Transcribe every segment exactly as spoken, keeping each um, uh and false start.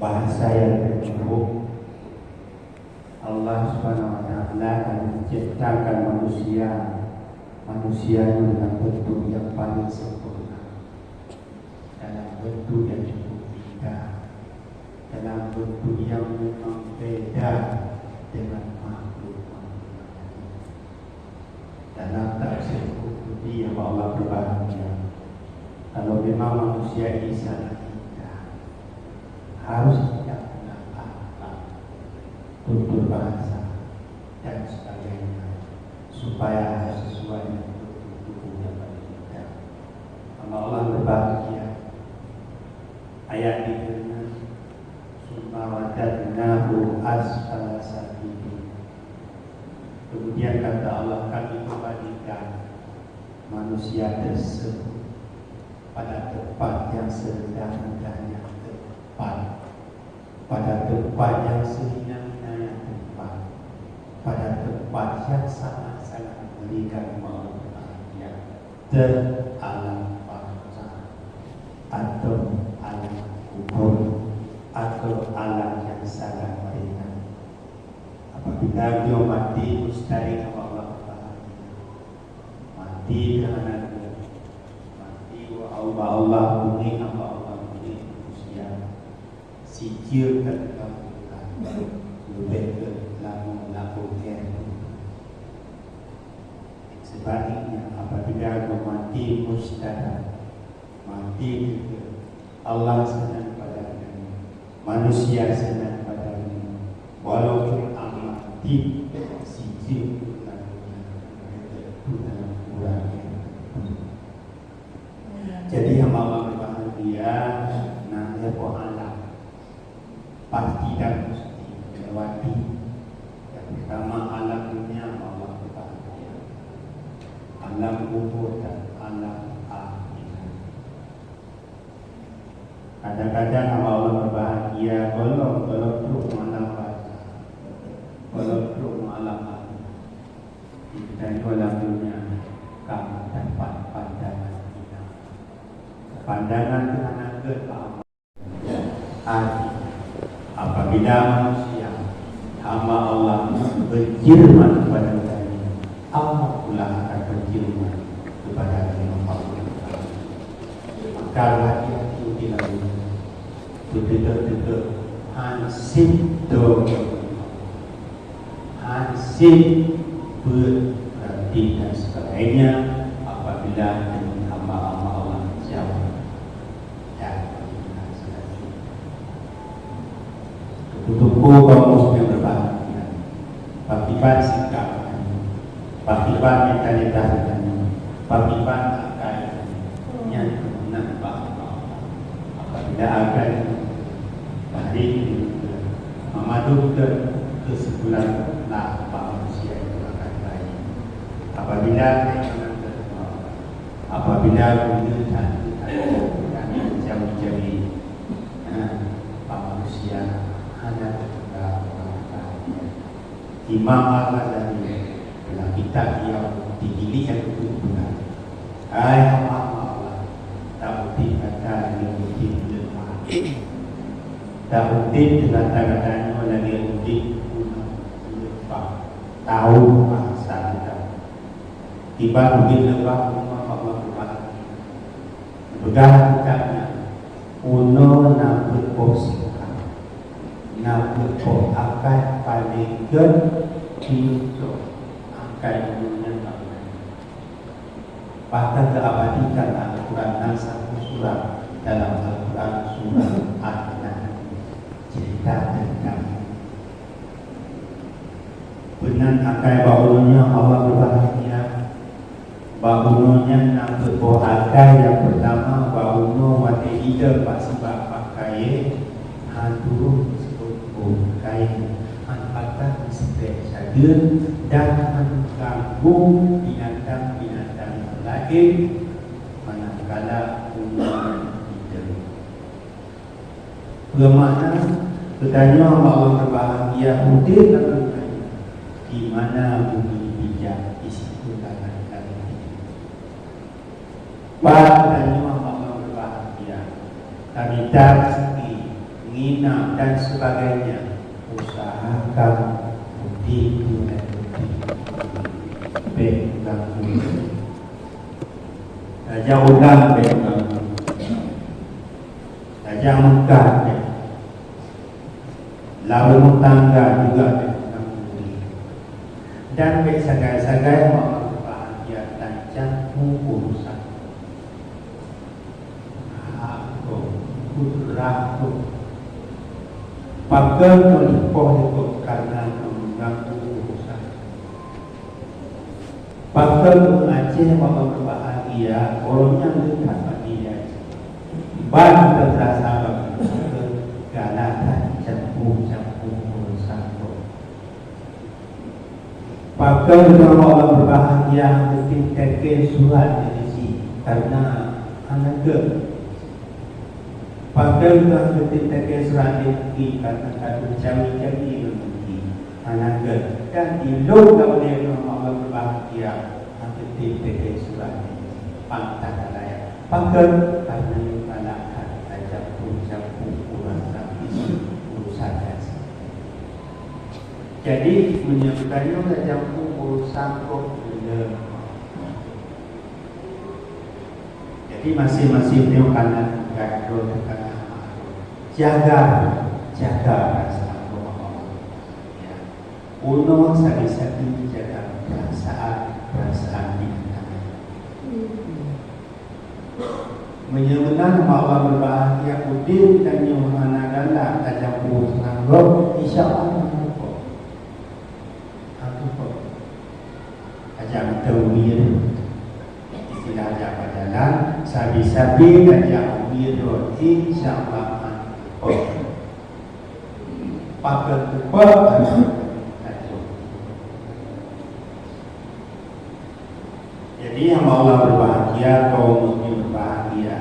Bahasa yang terburuk, Allah Subhanahu wa Taala akan menciptakan manusia, manusia nyoe dalam bentuk yang paling sempurna, dalam bentuk yang cukup indah, dalam bentuk yang memang beda dengan makhluk-makhluk lain. Dalam tafsir Qurtubi yang Allah berbahagia, kalau memang manusia ini sangat indah, harus kita kenal akhlak, tutur bahasa, dan sebagainya, supaya sesuai dengan tutur yang paling indah. Maka Allah berbahagia. Ayat tiga enam, "Summa radadnahu asfala safilin." Kemudian kata Allah, "Kami kembalikan manusia tersebut pada tempat yang serendah-rendahnya tempat, pada tempat yang sehina-hinanya tempat, pada tempat yang sangat-sangat mengerikan, maut bahagia, alam barzakh, atau alam kubur, atau alam yang sangat mengerikan." Apabila beliau mati, mustahil hamba Allah bahagia. Mati keuhana geuh. Mati wa Allah, Allah bunyi hamba Allah bunyi manusia. Sijeuem ka teuka bukan, leubeh keu lamu laku kèe. Sebaliknya, apabila geuh mati mustada, mati keu Allah seunang pada geuh, manusia seunang pada geuh, walaupun amat sijeuem keu laku kèe, tetap dalam ukuran yang tertentu. Jadi, hamba Allah berbahagia, na lhèe boh alam. Pasti dan mesti melewati. Yang pertama, alam dunia, hamba Allah berbahagia. Alam kubur dan alam akhirat. Kadang-kadang hamba Allah berbahagia, gohlom, gohlom trok alam barzakh, gohlom trok alam akhirat. Di geutanyoe lam dunia ka meudapat pandangan hina. Pandangan keuhana geuh bak Allah. Artinya, apabila manusia, hamba Allah, berjilbab kepada geutanyoe, Allah pula akan berjilbab kepada geutanyoe. Maka hati-hati di lam dunia. Beuteupeue-teupeue han sép do, han sép beuet, berarti dan sebagainya, apabila hamba-hamba Allah jawab. Dan tuku-tuku kaum muslimin berbahagia. Pakriban sikap geutanyoe, pakriban mentalitas geutanyoe, pakriban akai geutanyoe, nyan keunan bak Allah. Apabila akai geutanyoe, mari geutanyoe memadubkan keusimpulan lah bak manusia itu akan baik. Apabila akai geutanyoe, apabila geutanyoe dan, dan, dan jauh-jauh, nah, bak manusia hana teupeugah orang bahagia. Imam Al-Ghazali dalam kitab beliau di jilid nyang keupeuet, "Hai hamba-hamba Allah, taudép gata lagèe udép leupah. Taudép gata-gata nyoe lagèe udép gunong leupah, tahu bahasa gata." Kiban udép leupah, Imam Allah Al-Ghazali peugah kitab nyan, unoe na peuet boh sikap, na peuet boh akai paleng gèt, piôh akai unoe nyan bak geutanyoe. Bahkan teuabadikan Al-Quran nan saboh surah dalam Al-Quran, surah An-Nahl, cerita tentang Meunan akai bak uroe nyoe Allah meubahagia. Bak uroe nyan na peuet boh akai nyang peurtama, bak uroe watèe idong bak sibak bak kayèe, hana turun seuôt boh kayèe, hana patah meusitrek sadeue, dan hana ganggu binatang-binatang nyang laén, manakala uroe nyan idong. Peue makna? Geutanyoe hamba Allah meubahagia udép lam donya nyoe, di mana bumi bijak, di situ langèt ka geubi. Pat geutanyoe hamba Allah meubahagia, tamita raseuki, ngieng na dan sebagainya, usahakan beutôi dan beutôi. Bèk ganggu. Tajak udang bèk ganggu. Tajak Meukah bèk. Lam rumoh tangga juga bèk ganggu. Dan bèk sagai-sagai meubahagia dan campur urusan. Hak gob, kudrah gob. Pakon meuleukoh gob kareuna meuganggu urusan. Pakon ureueng Aceh meubahagia, ureueng nyang dekat bagi Aceh. Ban teupeurasa bagi pakon galak that campur-campur urusan gob. Pakon droe Allah meubahagia meuteumé teuke surat dari si karena aneuk geuh. Pakon droe meuteumé teuke surat dari si karena kadu cawi-cawi dari si aneuk geuh. Dan di lôn ka ulèe droe Allah meubahagia meuteumé teuke surat dari si. Pantas raya. Pakon karena yang galak that tajak pun jampu urusan isi urusan dari si. Jadi, meunyoe geutanyoe tajampu urusan gob lom. Jadi, maséng-maséng nyoe kana tugaih droe teuka na hama droe. Jaga, jaga peurasaan droe. Ya. Unoe sabe-sabe jaga peurasaan, peurasaan binatang. Meunyoe meunan, Allah meubahagia udeb tanyoe hana galak tajampu urusan gob, insya Allah hana teupeu. Hana teupeu. Aja meuteumé, istilah aja pajalan, sabe-sabe aja ubi droe, insya Allah hana teupeu. Pakon teupeu, hana teupeu. Jadi, hamba Allah berbahagia, kaum muslimin berbahagia.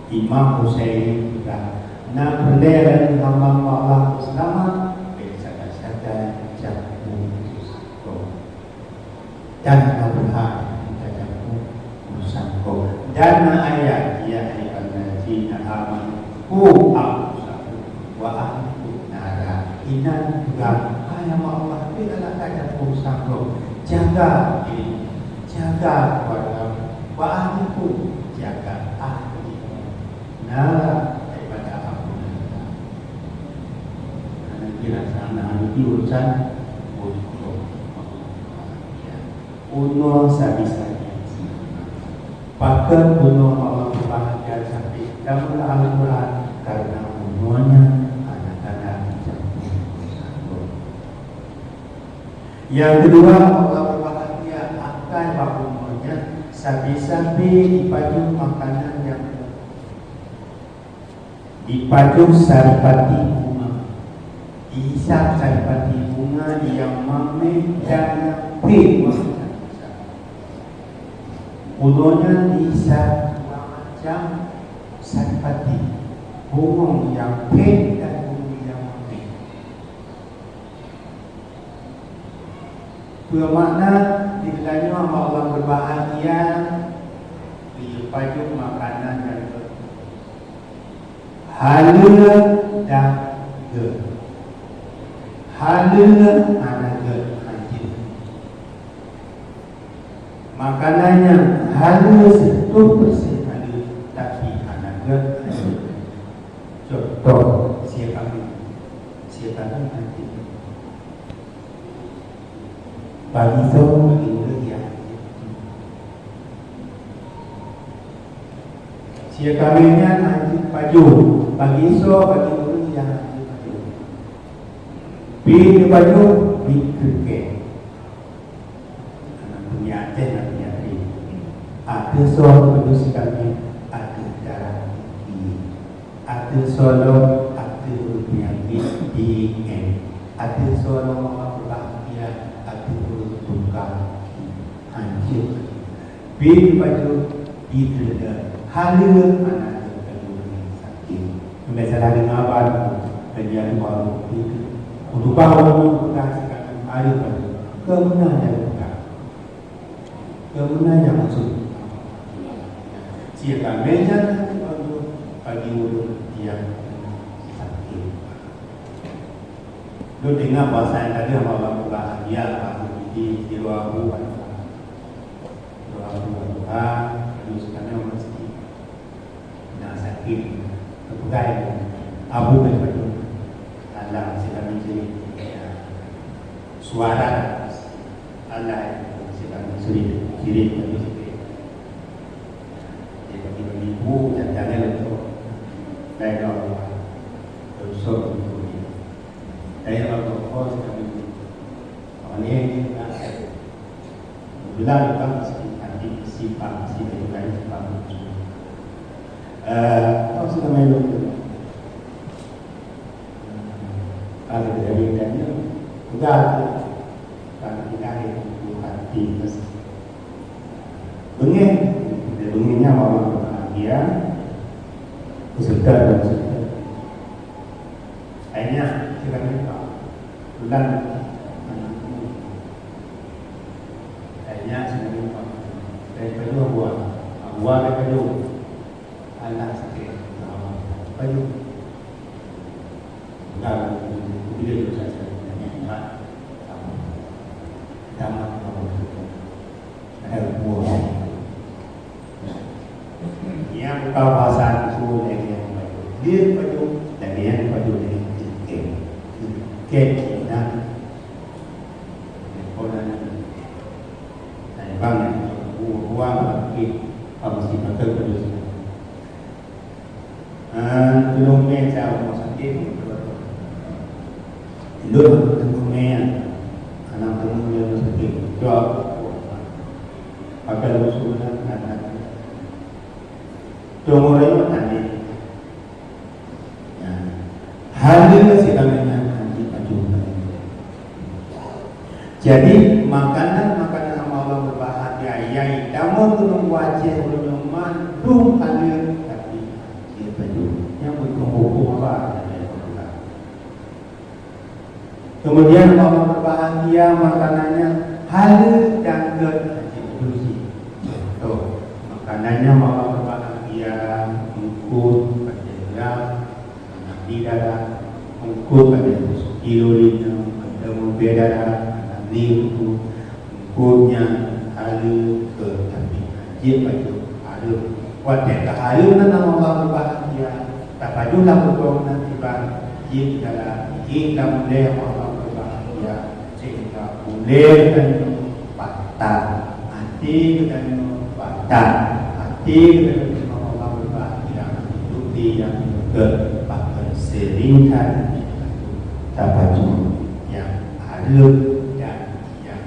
Imam Husaini peugah, na peureulèe lagèe hamba Allah peuseulamat, bèk sagai-sagai jampu urusan gob. Dan na beuhak tajampu urusan gob. Dan na ayat, "Ya ayyuhallazina amanu qu anfusakum wa ahlikum nara." Inan peugah, "Hai hamba Allah, bèk galak tajampu urusan gob. Jaga diri, jaga keluarga, wa ahlikum, jaga ahli." Nara daripada api neraka. Karena dirasa na urusan, unoe sabe-sabe. Pakon unoe Allah berbahagia sampai dalam Al-Quran, karena unoe nyan aneuk-aneuk dicampur. Nyang keudua, Allah berbahagia akai bak unoe nyan sabe-sabe jipajoh makanan nyang Jipajoh saripati bunga. Dihisab saripati bunga nyang mamèh dan nyang phét. Unoe nyan dihisab dua macam saripati, bungöng nyang phét dan bungöng nyang mamèh. Peue makna di geutanyoe hamba Allah berbahagia, geuyue pajoh makanan nyang geuh. Haleue dan geuh. Haleue hana geuh hanjeuet. Makanan nyang haleue siratoh persen haleue, tapi hana geuh hanjeuet. Contoh, sie kaméng. Sie kaméng hanjeuet. Bagi soe, bagi ureueng nyang hanjeuet. Sie kaméng nyan hanjeuet pajoh. Bagi soe, bagi ureueng nyang hanjeuet pajoh. Pih pajoh, pih keureuké. Aneuk muda Aceh, aneuk muda Aceh. Ateueh soe peue si kaméng, ateueh darah tinggi. Ateueh soe lom, ateueh ureueng peunyakét D N. Ateueh soe lom, mama berbahagia, ateueh ureueng tukang hanjeuet. Bin baju, bin reda, haleue hana teupeue ureueng sakét. Meunyoe salah deungoe ban, keujadian baru itu. Untuk bahu peugah sikat haleue baju. Keumeunang nyang peugah. Keumeunang nyang maksud. Siapa meja nanti bagi ureueng nyang sakét. Lôn deungoe bahasa nyang ka lheueh Allah peubahagia, Pak Muhyiddin, sidroe Abu Hanifah. Sidroe Abu Hanifah, laju sitamé u masjid. Na sakét, teupeugah, "Abu, bèk pajoh." Alah, sitamé jerit. Suara alah, sitamé jerit, jerit, pajoh sakét. Jadi, bagi-bagi bu, jangan lupa. Baik, Allah. Dosa bu. Daya Allah, kau sekali. Awalnya ini, bilang kan, mesti hati, mesti paham, mesti baju lain, mesti paham. Eh, kau sudah main dulu. Kalau dari tanya, udah, kan kita itu hati, mesti beungéh, beungéh nyan awak bahagia, peserta dan peserta. Akhirnya, kita minta, ulang, akhirnya, kita minta, dari kedua buah, buah dari kedua, anak sakit, kedua, ulang, bila dosa saya, dan nikmat, sama, sama, sama. Ada buah. Nyang ka bahasa su lagèe nyang pajoh. Dia pajoh, lagèe nyang pajoh lagèe cengkeh. Cengkeh inan. Lepas nyan, saya bang, buah-buah, oke. Kamu mesti makan pajoh sana. Ah, tulông mè cah rumoh sakét. Lôn tulông mè, aneuk tulông mè rumoh sakét. Jaweueb. Pakai lôn suruh aneuk. Teungoh rayeuk tadi. Ya. Hana sibagoe nyan hana pajoh. Jadi, makanan-makanan Allah berbahagia nyang tamong keu ureueng Aceh uroe nyoe mandum halal, tapi hana pajoh. Nyan bukan huköm Allah. Kemudian, Allah berbahagia makanannya halal dan gèt hana pajoh. Contoh, makanannya Allah berbahagia, eungkôt, pakai geurang, Nabi dara, eungkôt pada kilo lima, pada mobil dara, Nabi itu, eungkôt nyan halal gèt tapi hana pajoh, hareuem. Watèe ka hareuem nan Allah berbahagia, tapajoh lam rukon nan tiban, jeuet dara, jeuet lam ulèe Allah berbahagia, sehingga ulèe dan Patat, até geutanyoe patat, até geutanyoe Allah berbahagia, hidup di yang ke bahkan sering kali tapajoh yang hareuem dan yang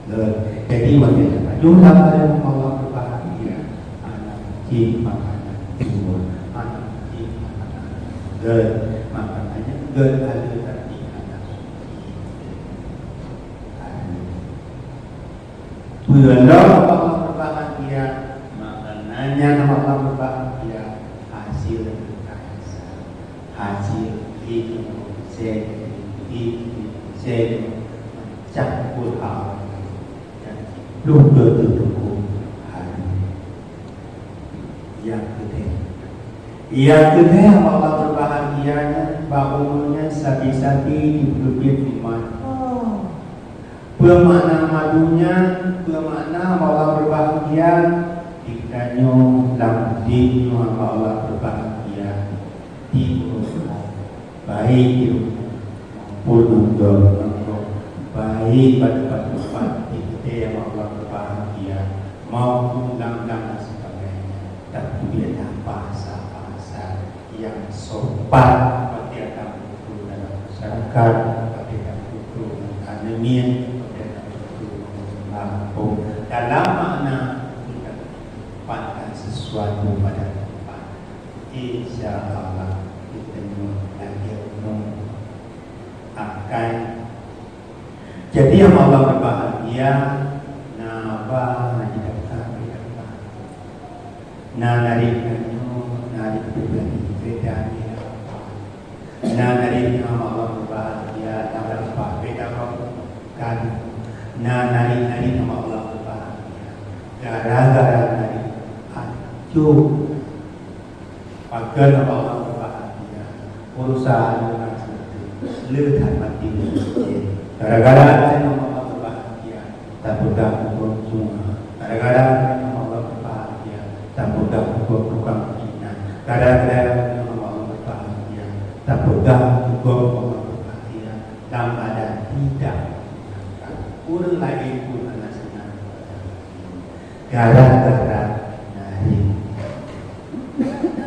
gèt. Jadi, watèe tapajoh lam hareuem Allah berbahagia, hana jeuet makanan jua, hana jeuet makanan gèt, makanan nyang gèt hareuem tapi hana jeuet. Peue lom Allah berbahagia, makanan nyang Allah berbahagia, hasil keukayasan, hasil ilmu, seni, ilmu, seni, campur hal, dan belum tentu hari. Nyang keudeh, nyang keudeh Allah berbahagia nyan, bak uroe nyan sabe-sabe jipeubiet iman. Peue makna madu nyan? Peue makna Allah berbahagia? Geutanyoe lam udép nyoe hamba Allah berbahagia di uroe nyoe, baik di rumoh maupun lam donya nyoe, baik bak teumpat-teumpat di keudè hamba Allah berbahagia, maupun lam, lam dan sebagainya. Tapi bila bahasa-bahasa nyang sopan, watèe tapeugah dalam masyarakat, watèe tapeugah ngon aneuk miet, watèe tapeugah ngon ureueng gampông. Dalam makna kita tempatkan sesuatu pada tempat. Insya Allah, kita nyoe lagèe nyoe akan. Jadi, nyang Allah berbahagia, na ba na jidaftar, jidaftar. Na dari tanyoe, na dari pribadi, beda ni apa. Na dari nama Allah berbahagia, na dari apa, beda apa. Kan. Na dari, dari nama Allah berbahagia. Gara-gara dari acuh. Pakon Allah berbahagia. Urusan leuh that mati. Gara-gara nyoe Allah berbahagia, tapeugah huköm sungai. Gara-gara nyoe Allah berbahagia, tapeugah huköm tukang kinan. Gara-gara nyoe Allah berbahagia, tapeugah huköm Allah berbahagia, lam badan tidak menyenangkan. Ureueng laén pun hana seunang. Gara-gara nari.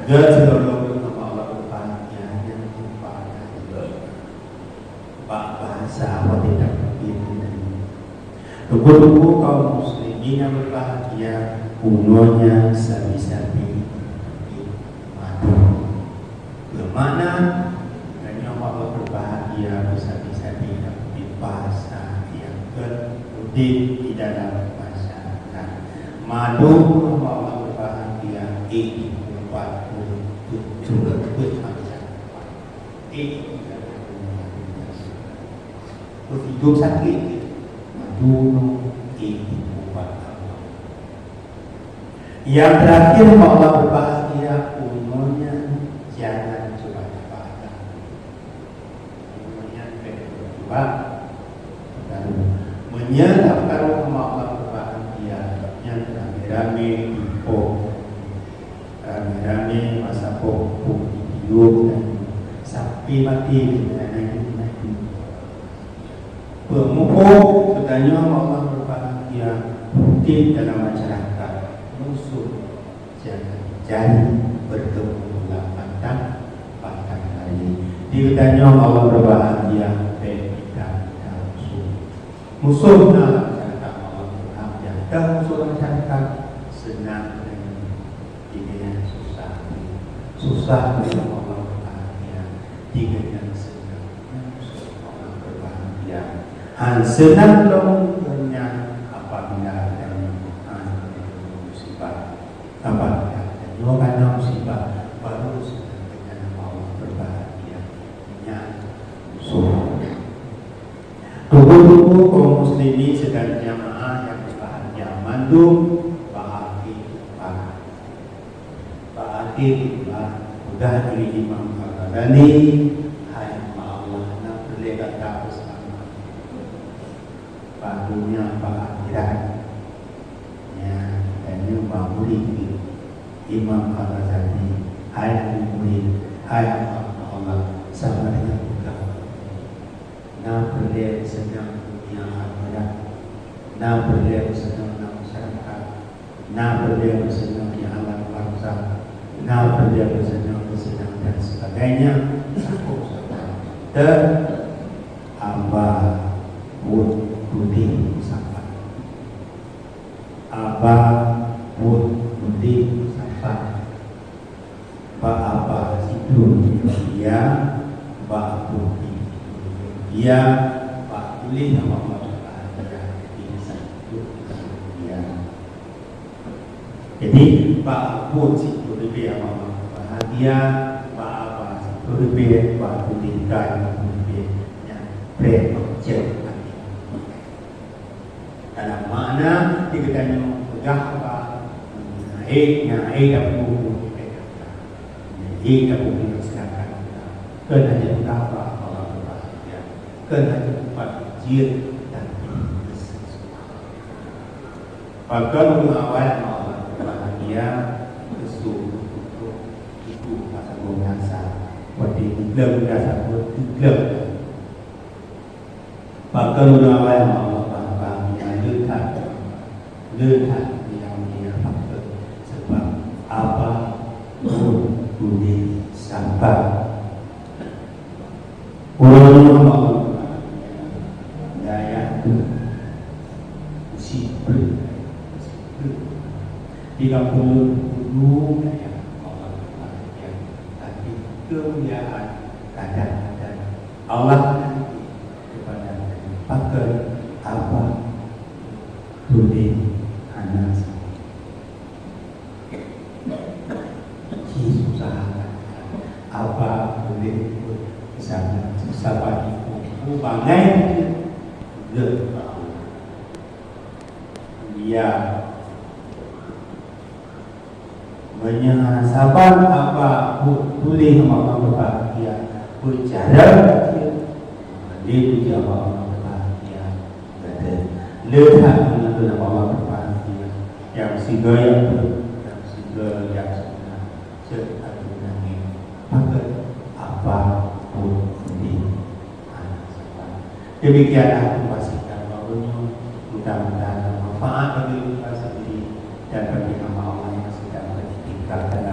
Geuseululong Allah berbahagia nyang tumpah dari bak bahasa watée tapeubiet. Teungku-teungku kaum muslimin nyang berbahagia, unoe nyan sabe-sabe madu. Bermakna, tanyoe Allah berbahagia, bisa-bisa tapeubiet bahasa nyang kon udeb di dalam masyarakat. Madu Allah berbahagia, éh, ubat untuk, untuk, untuk masyarakat. Éh, untuk hidup sakit, madu, éh, ubat Allah. Nyang terakhir, Allah berbahagia, unoe nyan jangan coba-coba. Unoe nyan bèk coba-coba. Meunyoe tapeugah Allah berbahagia, nyan ramé-ramé jipoh, ramé-ramé masa poh-poh jipiôh, sampai maté. Peumuphom, geutanyoe Allah berbahagia, udeb dalam masyarakat, musuh jangan jadi bertemu lam batang, batang hari. Di geutanyoe Allah berbahagia, bèk kita, kita musuh. Musuh na lam masyarakat Allah berbahagia, dan musuh lam masyarakat senang dan di dunia susah. Susah, Allah berbahagia, di dunia senang. Han seunang lom nyan apabila tanyoe na musibah. Apabila tanyoe na musibah, baru seunang tanyoe Allah berbahagia. Nyan musoh. Teungku-teungku kaum muslimin sidang jamaah nyang berbahagia mandum, bak akhé khutbah. Bak akhé khutbah, peugah lé Imam Al-Ghazali, "Hai hamba Allah, na peureulèe gata peuseulamat. Bak dunia, bak akhirat." Nyan, tanyoe bak murid Imam Al-Ghazali, "Hai murid, hai hamba Allah, saban nyang peugah." Na peureulèe seunang dunia akhirat. Na peureulèe seunang lam masyarakat. Na peureulèe seunang di alam barzakh. Na peureulèe seunang, seunang dan sebagainya. Sakoh-sakoh. Teu, haba buet tuléh sapat. Haba buet tuléh sapat. Bak haba situ dia, bak buku dia, bak tuléh nama Allah Taala dia. Jadi, bak buet situ leubeh nama Allah Taala dia, bak haba situ leubeh, bak tuléh kai situ leubeh. Nyan preh cek. Dalam makna di geutanyoe peugah haba, nyan hai, nyan hai dapur, nyan hai dapur meuseudiakan. Keu hana peugah haba Allah berbahagia, keu hana upat jeuet dan. Pakon ureueng awai Allah berbahagia, keu su, keu su, keu su, pasal biasa. Watèe teugleng biasa pun teugleng. Pakon ureueng awai Allah Taala nyang le that, le that nyang mulia, pakon? Sabab haba buet tuléh sapat. Ureueng Allah Taala daya siplôh, siplôh. Tiga puluh daya Allah Taala, tapi kemuliaan kadang-kadang Allah kepada pakon haba tuléh hana sapat. Ji susah haba tuléh sapat, sapat ibu bangai geuh. Ya. Meunyoe saban haba buet tuléh Allah berbahagia, beucara kecil, lé puja Allah berbahagia, Le that meunurot Allah berperhatian, nyang sigoe nyang peuet, nyang sigoe nyang seunang, seuhat nangis, pakat apa pun di anak sabar. Demikianlah pembahasan bak uroe nyoe, mudah-mudahan manfaat bagi diri sendiri dan bagi hamba Allah yang sedang beriktikaf dan